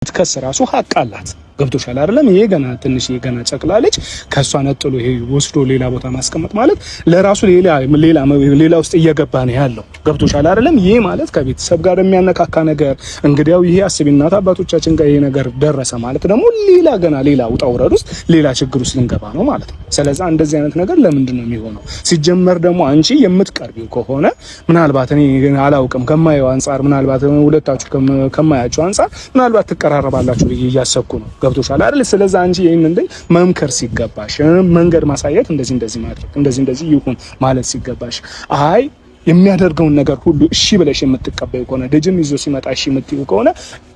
ልትከስ ራሱ ሀቅ አላት። ገብቶሻል አይደለም? ይሄ ገና ትንሽ ገና ጨቅላ ልጅ ከሷ ነጥሎ ይሄ ወስዶ ሌላ ቦታ ማስቀመጥ ማለት ለራሱ ሌላ ሌላ ሌላ ውስጥ እየገባ ነው ያለው። ገብቶሻል አይደለም? ይሄ ማለት ከቤተሰብ ጋር የሚያነካካ ነገር እንግዲያው ይሄ አስቢ፣ እናት አባቶቻችን ጋር ይሄ ነገር ደረሰ ማለት ደግሞ ሌላ ገና ሌላ ውጣ ውረድ ውስጥ ሌላ ችግር ውስጥ ልንገባ ነው ማለት ነው። ስለዚህ እንደዚህ አይነት ነገር ለምንድን ነው የሚሆነው? ሲጀመር ደግሞ አንቺ የምትቀርቢው ከሆነ ምናልባት እኔ አላውቅም ከማየው አንጻር ምናልባት ሁለታችሁ ከማያቸው አንጻር ምናልባት ትቀራረባላችሁ ብዬ እያሰብኩ ነው። ገብቶሻል አይደል? ስለዚህ አንቺ ይሄን እንደ መምከር ሲገባሽ መንገድ ማሳየት እንደዚህ እንደዚህ ማድረግ እንደዚህ እንደዚህ ይሁን ማለት ሲገባሽ አይ የሚያደርገውን ነገር ሁሉ እሺ ብለሽ የምትቀበዩ ከሆነ ልጅም ይዞ ሲመጣ እሺ የምትዩ ከሆነ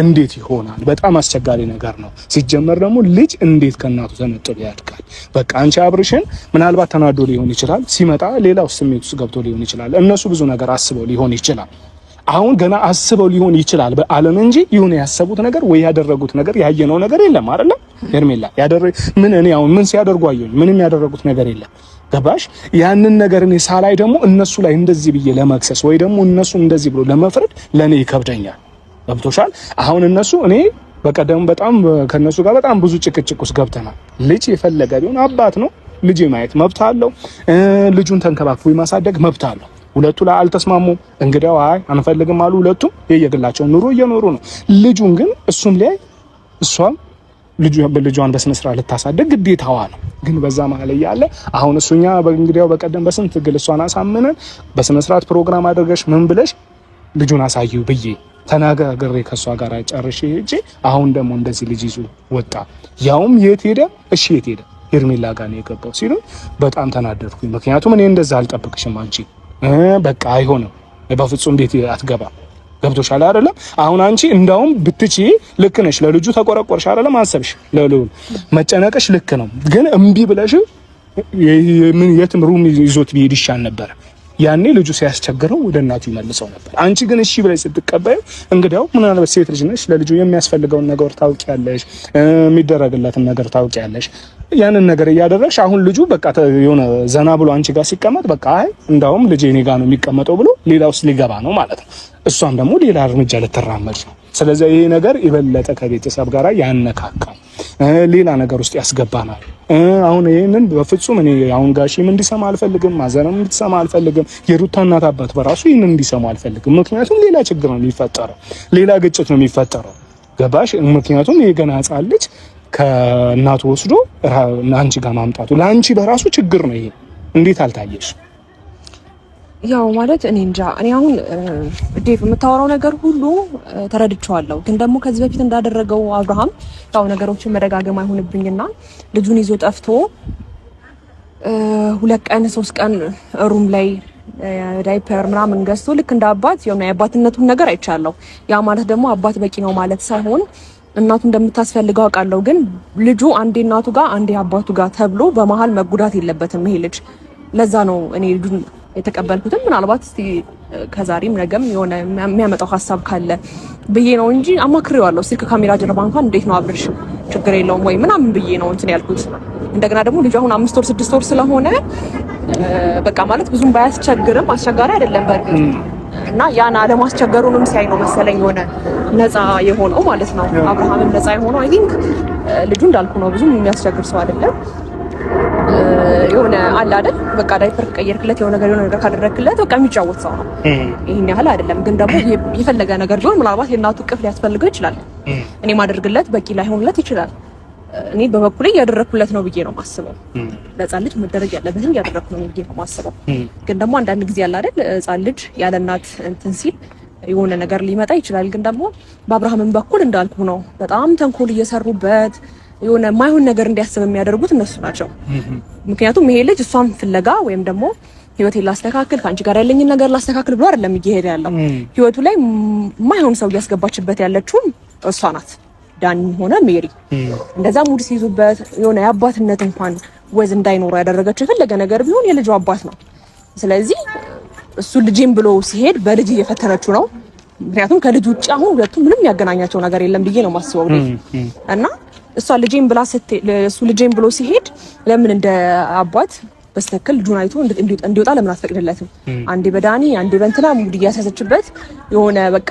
እንዴት ይሆናል? በጣም አስቸጋሪ ነገር ነው። ሲጀመር ደግሞ ልጅ እንዴት ከእናቱ ተነጥሎ ያድጋል? በቃ አንቺ አብርሽን ምናልባት ተናዶ ሊሆን ይችላል፣ ሲመጣ ሌላው ስሜት ውስጥ ገብቶ ሊሆን ይችላል። እነሱ ብዙ ነገር አስበው ሊሆን ይችላል። አሁን ገና አስበው ሊሆን ይችላል በዓለም እንጂ ይሁን ያሰቡት ነገር ወይ ያደረጉት ነገር ያየነው ነገር የለም። አይደለም ሄርሜላ ምን እኔ አሁን ምን ሲያደርጉ አየሁኝ? ምንም ያደረጉት ነገር የለም። ገባሽ? ያንን ነገር እኔ ሳላይ ደግሞ እነሱ ላይ እንደዚህ ብዬ ለመክሰስ ወይ ደግሞ እነሱ እንደዚህ ብሎ ለመፍረድ ለኔ ይከብደኛል። ገብቶሻል? አሁን እነሱ እኔ በቀደም በጣም ከነሱ ጋር በጣም ብዙ ጭቅጭቅ ውስጥ ገብተናል። ልጅ የፈለገ ቢሆን አባት ነው፣ ልጅ የማየት መብት አለው። ልጁን ተንከባክቦ የማሳደግ መብት አለው። ሁለቱ ላይ አልተስማሙም። እንግዲያው አይ አንፈልግም አሉ። ሁለቱም የየግላቸውን ኑሮ እየኖሩ ነው። ልጁን ግን እሱም ላይ እሷም ልጇን በስነ ስርዓት ልታሳደግ ግዴታዋ ነው። ግን በዛ መሀል እያለ አሁን እሱኛ እንግዲያው በቀደም በስንት ትግል እሷን አሳምነን በስነ ስርዓት ፕሮግራም አድርገሽ ምን ብለሽ ልጁን አሳይው ብዬ ተነጋግሬ ከእሷ ጋር ጨርሼ ሄጄ አሁን ደግሞ እንደዚህ ልጅ ይዞ ወጣ። ያውም የት ሄደ? እሺ የት ሄደ? ሄርሜላ ጋር ነው የገባው ሲሉ በጣም ተናደድኩኝ። ምክንያቱም እኔ እንደዛ አልጠብቅሽም አንቺ በቃ አይሆንም፣ በፍጹም ቤት አትገባም። ገብቶሻል አይደለም? አሁን አንቺ እንዳውም ብትቺ ልክ ነሽ። ለልጁ ተቆረቆርሽ አይደለም? አሰብሽ፣ ለልጁ መጨነቅሽ ልክ ነው። ግን እምቢ ብለሽ ምን የትም room ይዞት ቢሄድ ይሻል ነበር። ያኔ ልጁ ሲያስቸግረው ወደ እናቱ ይመልሰው ነበር። አንቺ ግን እሺ ብለሽ ስትቀበዩ እንግዲያው ምናልባት ሴት ልጅ ነሽ፣ ለልጁ የሚያስፈልገውን ነገር ታውቂያለሽ፣ የሚደረግለትን ነገር ታውቂያለሽ። ያንን ነገር እያደረግሽ አሁን ልጁ በቃ የሆነ ዘና ብሎ አንቺ ጋር ሲቀመጥ በቃ አይ እንዳውም ልጄ እኔ ጋር ነው የሚቀመጠው ብሎ ሌላ ውስጥ ሊገባ ነው ማለት ነው። እሷም ደግሞ ሌላ እርምጃ ልትራመድ ነው። ስለዚህ ይሄ ነገር የበለጠ ከቤተሰብ ጋር ያነካካል፣ ሌላ ነገር ውስጥ ያስገባናል። አሁን ይሄንን በፍጹም እኔ አሁን ጋሺም እንዲሰማ አልፈልግም፣ ማዘንም እንድትሰማ አልፈልግም። የሩታ እናት አባት በራሱ ይሄንን እንዲሰሙ አልፈልግም። ምክንያቱም ሌላ ችግር ነው የሚፈጠረው፣ ሌላ ግጭት ነው የሚፈጠረው። ገባሽ? ምክንያቱም ይሄ ገና ሕፃን ልጅ ከእናቱ ወስዶ አንቺ ጋር ማምጣቱ ለአንቺ በራሱ ችግር ነው። ይሄ እንዴት አልታየሽ? ያው ማለት እኔ እንጃ። እኔ አሁን ዴቭ የምታወራው ነገር ሁሉ ተረድቼዋለሁ፣ ግን ደግሞ ከዚህ በፊት እንዳደረገው አብርሃም ያው ነገሮችን መደጋገም አይሆንብኝና ልጁን ይዞ ጠፍቶ 2 ቀን 3 ቀን room ላይ ዳይፐር ምናምን ገዝቶ ልክ እንደ አባት የሆነ የአባትነቱን ነገር አይቻለሁ። ያ ማለት ደግሞ አባት በቂ ነው ማለት ሳይሆን እናቱ እንደምታስፈልገው አውቃለሁ። ግን ልጁ አንዴ እናቱ ጋር አንዴ አባቱ ጋር ተብሎ በመሀል መጉዳት የለበትም ይሄ ልጅ። ለዛ ነው እኔ ልጁን የተቀበልኩትም። ምናልባት እስቲ ከዛሬም ነገም የሆነ የሚያመጣው ሀሳብ ካለ ብዬ ነው እንጂ አማክሬዋለሁ። እስቲ ከካሜራ ጀርባ እንኳን እንዴት ነው አብርሽ ችግር የለውም ወይ ምናምን ብዬ ነው እንትን ያልኩት። እንደገና ደግሞ ልጁ አሁን 5 ወር 6 ወር ስለሆነ በቃ ማለት ብዙም ባያስቸግርም አስቸጋሪ አይደለም በእርግጥ እና ያን አለማስቸገሩንም ሲያይ ነው መሰለኝ የሆነ ነፃ የሆነው ማለት ነው። አብርሃምም ነፃ የሆነው I think ልጁ እንዳልኩ ነው፣ ብዙም የሚያስቸግር ሰው አይደለም። የሆነ አለ አይደል በቃ ዳይፐር ከቀየርክለት የሆነ ነገር የሆነ ነገር ካደረግክለት በቃ የሚጫወት ሰው ነው። ይሄን ያህል አይደለም። ግን ደግሞ የፈለገ ነገር ቢሆን ምናልባት የእናቱ እቅፍ ሊያስፈልገው ይችላል። እኔ ማደርግለት በቂ ላይሆንለት ይችላል። እኔ በበኩሌ እያደረግኩለት ነው ብዬ ነው የማስበው። ለሕፃን ልጅ መደረግ ያለበትን እያደረግኩ ነው ብዬ ነው የማስበው። ግን ደግሞ አንዳንድ ጊዜ ያለ አይደል ሕፃን ልጅ ያለ እናት እንትን ሲል የሆነ ነገር ሊመጣ ይችላል። ግን ደግሞ በአብርሃምም በኩል እንዳልኩ ነው በጣም ተንኮል እየሰሩበት የሆነ የማይሆን ነገር እንዲያስብ የሚያደርጉት እነሱ ናቸው። ምክንያቱም ይሄ ልጅ እሷን ፍለጋ ወይም ደግሞ ህይወቴን ላስተካክል ከአንቺ ጋር ያለኝን ነገር ላስተካክል ብሎ አይደለም እየሄደ ያለው። ህይወቱ ላይ የማይሆን ሰው እያስገባችበት ያለችውም እሷ ናት። ዳኒ ሆነ ሜሪ እንደዛ mood ሲይዙበት የሆነ የአባትነት እንኳን ወዝ እንዳይኖረው ያደረገችው የፈለገ ነገር ቢሆን የልጁ አባት ነው። ስለዚህ እሱ ልጄም ብሎ ሲሄድ በልጅ እየፈተነችው ነው። ምክንያቱም ከልጅ ውጭ አሁን ሁለቱም ምንም ያገናኛቸው ነገር የለም ብዬ ነው የማስበው እና እሷ ልጄም ብላ እሱ ልጄም ብሎ ሲሄድ ለምን እንደ አባት በትክክል ልጁን አይቶ እንዲወጣ ለምን አትፈቅድለትም? አንዴ በዳኒ አንዴ በእንትና mood እያስያዘችበት የሆነ በቃ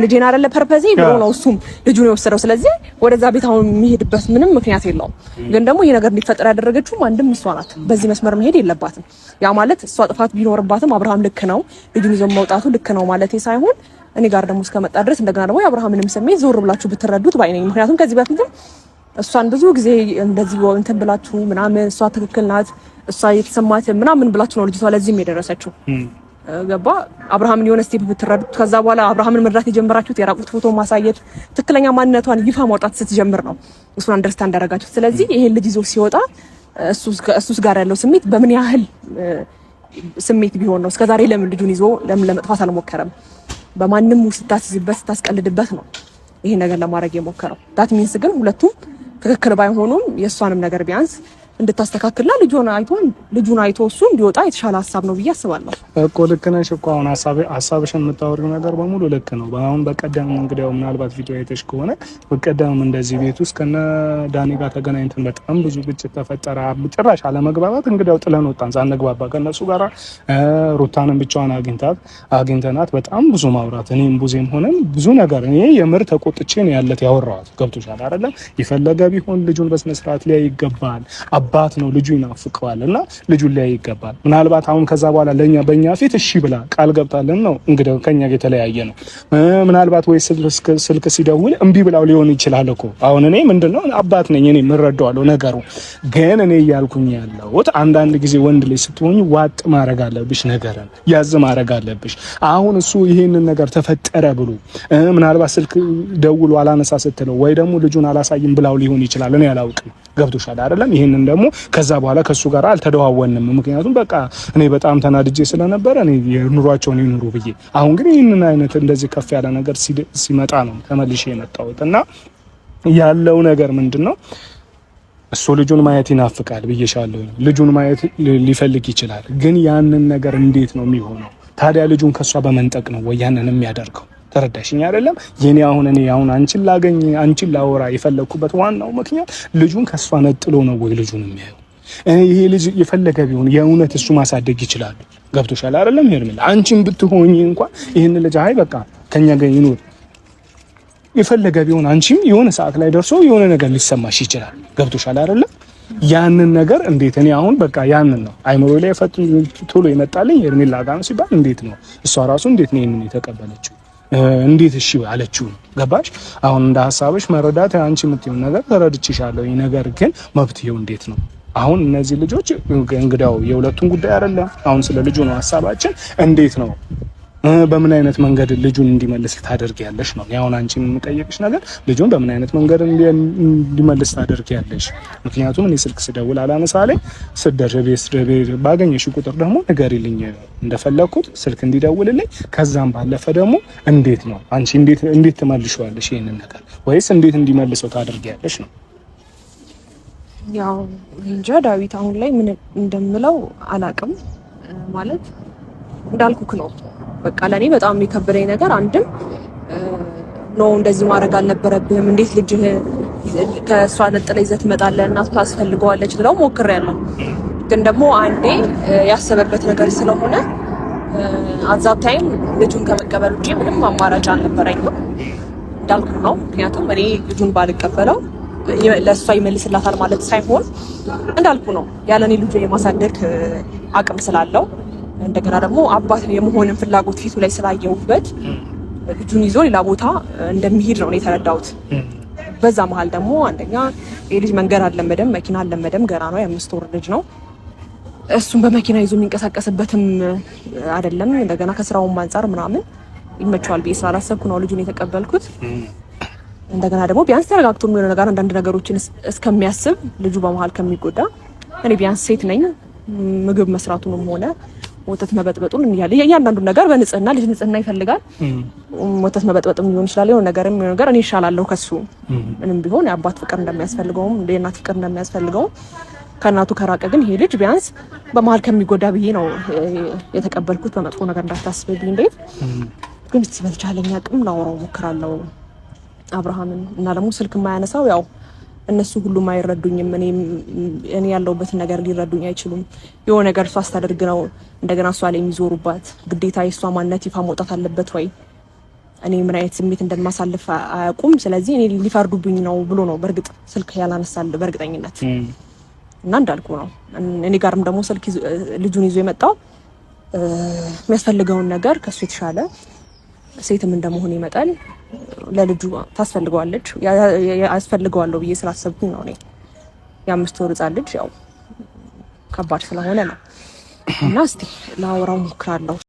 ልጄን አይደለ purpose ኤ ብሎ ነው እሱም ልጁን የወሰደው። ስለዚህ ወደዛ ቤት አሁን የሚሄድበት ምንም ምክንያት የለውም። ግን ደግሞ ይሄ ነገር እንዲፈጠር ያደረገችው አንድም እሷ ናት። በዚህ መስመር መሄድ የለባትም። ያ ማለት እሷ ጥፋት ቢኖርባትም አብርሃም ልክ ነው፣ ልጁን ይዞ መውጣቱ ልክ ነው ማለት ሳይሆን እኔ ጋር ደግሞ እስከመጣ ድረስ እንደገና ደግሞ የአብርሃምንም ስሜት ዞር ብላችሁ ብትረዱት ባይ ነኝ። ምክንያቱም ከዚህ በፊትም እሷን ብዙ ጊዜ እንደዚህ እንትን ብላችሁ ምናምን እሷ ትክክል ናት እሷ የተሰማት ምናምን ብላችሁ ነው ልጅቷ ለዚህም የደረሰችው። ገባ አብርሃምን የሆነ step ብትረዱት፣ ከዛ በኋላ አብርሃምን መርዳት የጀመራችሁት የራቁት ፎቶ ማሳየት፣ ትክክለኛ ማንነቷን ይፋ ማውጣት ስትጀምር ነው እሱን understand ያደረጋችሁት። ስለዚህ ይሄን ልጅ ይዞ ሲወጣ እሱስ ጋር ያለው ስሜት በምን ያህል ስሜት ቢሆን ነው? እስከዛሬ ለምን ልጁን ይዞ ለምን ለመጥፋት አልሞከረም? በማንም ስታስይዝበት ስታስቀልድበት ነው ይሄ ነገር ለማድረግ የሞከረው። That means ግን ሁለቱም ትክክል ባይሆኑም የእሷንም ነገር ቢያንስ እንድታስተካክልና ልጁን አይቶ እሱ እንዲወጣ የተሻለ ሀሳብ ነው ብዬ አስባለሁ። እኮ ልክ ነሽ እኮ አሁን ሀሳብሽን የምታወሪው ነገር በሙሉ ልክ ነው። አሁን በቀደም እንግዲያው ምናልባት ቪዲዮ አይተሽ ከሆነ በቀደም እንደዚህ ቤት ውስጥ ከነ ዳኒ ጋር ተገናኝተን በጣም ብዙ ግጭት ተፈጠረ። ጭራሽ አለመግባባት እንግዲያው ጥለን ወጣን ሳንግባባ ከነሱ ጋር። ሩታንም ብቻዋን አግኝተናት በጣም ብዙ ማውራት እኔም ቡዜም ሆነን ብዙ ነገር እኔ የምር ተቆጥቼ ነው ያለት ያወራኋት። ገብቶሻል አይደለም? የፈለገ ቢሆን ልጁን በስነ ስርዓት ሊያይ ይገባል። አባት ነው፣ ልጁ ይናፍቀዋል እና ልጁን ሊያይ ይገባል። ምናልባት አሁን ከዛ በኋላ ለኛ በእኛ ፊት እሺ ብላ ቃል ገብታለን ነው እንግዲህ ከኛ ጋር የተለያየ ነው። ምናልባት ወይ ስልክ ሲደውል እምቢ ብላው ሊሆን ይችላል እኮ። አሁን እኔ ምንድነው አባት ነኝ እኔ የምረዳዋለሁ ነገሩ። ግን እኔ እያልኩኝ ያለሁት አንዳንድ ጊዜ ወንድ ልጅ ስትሆኝ ዋጥ ማድረግ አለብሽ፣ ነገርን ያዝ ማድረግ አለብሽ። አሁን እሱ ይሄንን ነገር ተፈጠረ ብሎ ምናልባት ስልክ ደውሎ አላነሳ ስትለው ወይ ደግሞ ልጁን አላሳይም ብላው ሊሆን ይችላል። እኔ አላውቅም። ገብቶሻል አይደለም? ይሄንን ደግሞ ከዛ በኋላ ከሱ ጋር አልተደዋወንም። ምክንያቱም በቃ እኔ በጣም ተናድጄ ስለነበረ እኔ የኑሯቸውን ይኑሩ ብዬ። አሁን ግን ይህንን አይነት እንደዚህ ከፍ ያለ ነገር ሲመጣ ነው ተመልሼ የመጣሁት እና ያለው ነገር ምንድን ነው? እሱ ልጁን ማየት ይናፍቃል ብዬሻለሁ። ልጁን ማየት ሊፈልግ ይችላል። ግን ያንን ነገር እንዴት ነው የሚሆነው ታዲያ? ልጁን ከሷ በመንጠቅ ነው ወይ ያንን የሚያደርገው? ተረዳሽኝ አይደለም? የኔ አሁን እኔ አሁን አንቺን ላገኝ አንቺን ላወራ የፈለግኩበት ዋናው ምክንያት ልጁን ከሷ ነጥሎ ነው ወይ ልጁን የሚያየው? ይሄ ልጅ የፈለገ ቢሆን የእውነት እሱ ማሳደግ ይችላል። ገብቶሻል አይደለም? ሄርሜላ አንቺን ብትሆኚ እንኳን ይህን ልጅ አይ በቃ ከኛ ጋር ይኑር የፈለገ ቢሆን አንቺም የሆነ ሰዓት ላይ ደርሶ የሆነ ነገር ሊሰማሽ ይችላል። ገብቶሻል አይደለም? ያንን ነገር እንዴት እኔ አሁን በቃ ያንን ነው አይምሮ ላይ ቶሎ የመጣልኝ ሄርሜላ ጋር ነው ሲባል እንዴት ነው እሷ ራሱ እንዴት ነው ይሄንን የተቀበለችው? እንዴት እሺ አለችው? ገባሽ? አሁን እንደ ሀሳብሽ መረዳት አንቺ የምትይውን ነገር ተረድቼሻለሁ። ነገር ግን መፍትሄው እንዴት ነው? አሁን እነዚህ ልጆች እንግዳው የሁለቱን ጉዳይ አይደለም። አሁን ስለ ልጁ ነው ሀሳባችን። እንዴት ነው በምን አይነት መንገድ ልጁን እንዲመልስ ታደርጊያለሽ ነው። አሁን አንቺ የምጠየቅሽ ነገር ልጁን በምን አይነት መንገድ እንዲመልስ ታደርጊያለሽ? ምክንያቱም እኔ ስልክ ስደውል አላነሳ ላይ ስደርብ ባገኘሽ ቁጥር ደግሞ ንገሪልኝ እንደፈለኩት ስልክ እንዲደውልልኝ። ከዛም ባለፈ ደግሞ እንዴት ነው አንቺ እንዴት እንዴት ትመልሺዋለሽ ይሄንን ነገር ወይስ እንዴት እንዲመልሰው ታደርጊያለሽ ነው። ያው እንጃ ዳዊት፣ አሁን ላይ ምን እንደምለው አላቅም። ማለት እንዳልኩክ ነው። በቃ ለእኔ በጣም የከበደኝ ነገር አንድም ነው እንደዚህ ማድረግ አልነበረብህም፣ እንዴት ልጅህ ከእሷ ነጥለህ ይዘህ ትመጣለህ? እናቱ ታስፈልገዋለች ብለው ሞክሬያለሁ። ግን ደግሞ አንዴ ያሰበበት ነገር ስለሆነ at that time ልጁን ከመቀበል ውጭ ምንም አማራጭ አልነበረኝም። እንዳልኩ ነው። ምክንያቱም እኔ ልጁን ባልቀበለው ለእሷ ይመልስላታል ማለት ሳይሆን እንዳልኩ ነው። ያለኔ ልጁ የማሳደግ አቅም ስላለው እንደገና ደግሞ አባት የመሆንን ፍላጎት ፊቱ ላይ ስላየሁበት ልጁን ይዞ ሌላ ቦታ እንደሚሄድ ነው የተረዳሁት። በዛ መሀል ደግሞ አንደኛ የልጅ መንገድ አልለመደም፣ መኪና አልለመደም፣ ገና ነው፣ የ5 ወር ልጅ ነው። እሱን በመኪና ይዞ የሚንቀሳቀስበትም አይደለም። እንደገና ከስራውም አንጻር ምናምን ይመቸዋል ብዬ ስላላሰብኩ ነው ልጁን የተቀበልኩት። እንደገና ደግሞ ቢያንስ ተረጋግቶ የሚሆነ ነገር አንዳንድ ነገሮችን እስከሚያስብ ልጁ በመሀል ከሚጎዳ እኔ ቢያንስ ሴት ነኝ፣ ምግብ መስራቱንም ሆነ ወተት መበጥበጡን እያለ እያንዳንዱን ነገር በንጽህና ልጅ ንጽህና ይፈልጋል። ወተት መበጥበጥም ሊሆን ይችላል የሆነ ነገርም የሆነ ነገር እኔ ይሻላለሁ ከሱ። ምንም ቢሆን የአባት ፍቅር እንደሚያስፈልገውም የእናት ፍቅር እንደሚያስፈልገውም ከእናቱ ከራቀ ግን ይሄ ልጅ ቢያንስ በመሀል ከሚጎዳ ብዬ ነው የተቀበልኩት። በመጥፎ ነገር እንዳታስብብኝ ቤት ግን እስኪ በተቻለኝ አቅም ላወራው እሞክራለሁ አብርሃምን እና ደግሞ ስልክ የማያነሳው ያው እነሱ ሁሉም አይረዱኝም። እኔ ያለሁበትን ነገር ሊረዱኝ አይችሉም። የሆነ ነገር እሷ ስታደርግ ነው እንደገና እሷ ላይ የሚዞሩባት። ግዴታ የእሷ ማንነት ይፋ መውጣት አለበት ወይ? እኔ ምን አይነት ስሜት እንደማሳልፍ አያውቁም። ስለዚህ እኔ ሊፈርዱብኝ ነው ብሎ ነው በእርግጥ ስልክ ያላነሳል በእርግጠኝነት። እና እንዳልኩ ነው፣ እኔ ጋርም ደግሞ ስልክ ልጁን ይዞ የመጣው የሚያስፈልገውን ነገር ከእሱ የተሻለ ሴትም እንደመሆን ይመጣል ለልጁ ታስፈልገዋለች፣ ያስፈልገዋለሁ ብዬ ስላሰብኩኝ ነው። እኔ የ5 ወር ሕፃን ልጅ ያው ከባድ ስለሆነ ነው። እና እስቲ ላወራው ሞክራለሁ።